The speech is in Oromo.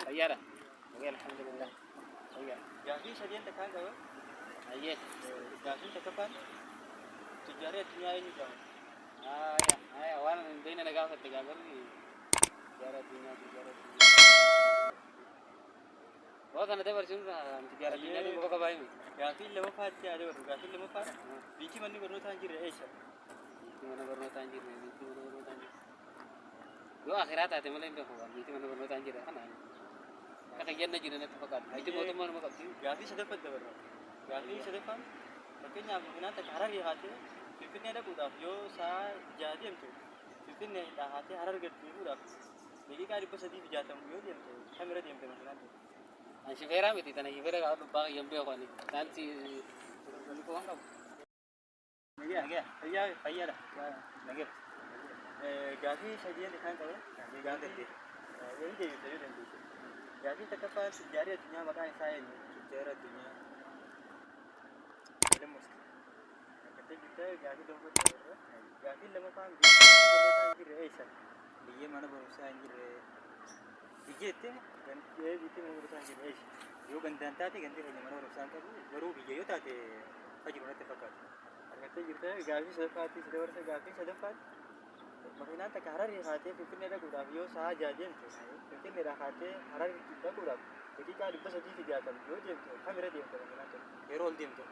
Fayyaadha. Nagee alhamdulillah. Fayyaa. Gaafii sadeen takkaan qaba. Ayyee. Gaafiin takkaffaan tujjaarii addunyaa eenyu jedhama? Aya, aya, waan hin beekne na gaafatte gaafarri tujjaara addunyaa, tujjaara addunyaa. Waa kana dabarsuun tujjaara addunyaa ni qofa qabaa himi. Gaafiin lamaffaatti haa dabarru. Gaafiin lammaffaan biichi manni barnootaa hin jirre eessa? Biitti mana barnootaa hin jirre, biitti mana barnootaa hin jirre. Yoo akhiraa taate malee hin beeku waan biitti mana barnootaa hin jirre kana. Akka kiyyanna jira natti fakkaata. Biitti mootummaa numa qabdi. Gaafii sadaffatti dabarra. Gaafii sadaffaan fakkeenyaaf makiinaan takka Hararii haatee Finfinnee dhaquudhaaf yoo sa'a 6 deemtu, Finfinneedhaa haatee Harar gad deebi'uudhaaf daqiiqaa 360 yoo deemte, kamirra deemte makiinaan tun? An shifeeraa miti, tana shifeera gaafa dubbaa kiyyan beeku ani. Saanti waan qabu. Nagaya. Nagaya. Fayyaa. Fayyaadha. Nagaya. Gaafii sadeen isaan qaba. Gaafii yoo deebifte yoo dandeesse. Gaafii takkaffaan tujjaarii addunyaa maqaan isaa eenyu? Tujjaara addunyaa Elon Musk. Akkatti jirta, gaafii lammaffaa dabarra. Gaafii lammaffaan biyyi mana barnootaa hin jirre eessa? Biyya mana barumsaa hin jirre biyya jettee? Biyyi mana barumsaa hin jirre eessa? Yoo gandaan taate gandi keenya mana barumsaa hin qabu, garuu biyya yoo taate ka jiru natti fakkaatu. Argattee jirta, gaafii sadaffaatti si dabarsa. Gaafii sadaffaatti makiinaan takka Hararii kaatee Finfinnee dhaquudhaaf yoo sa'a 6 deemte, Finfinneedhaa kaatee Hararii dhaquudhaaf daqiiqaa 360 yoo deemte, kamirra deemte makiinaan tun? Yeroo ol deemtu.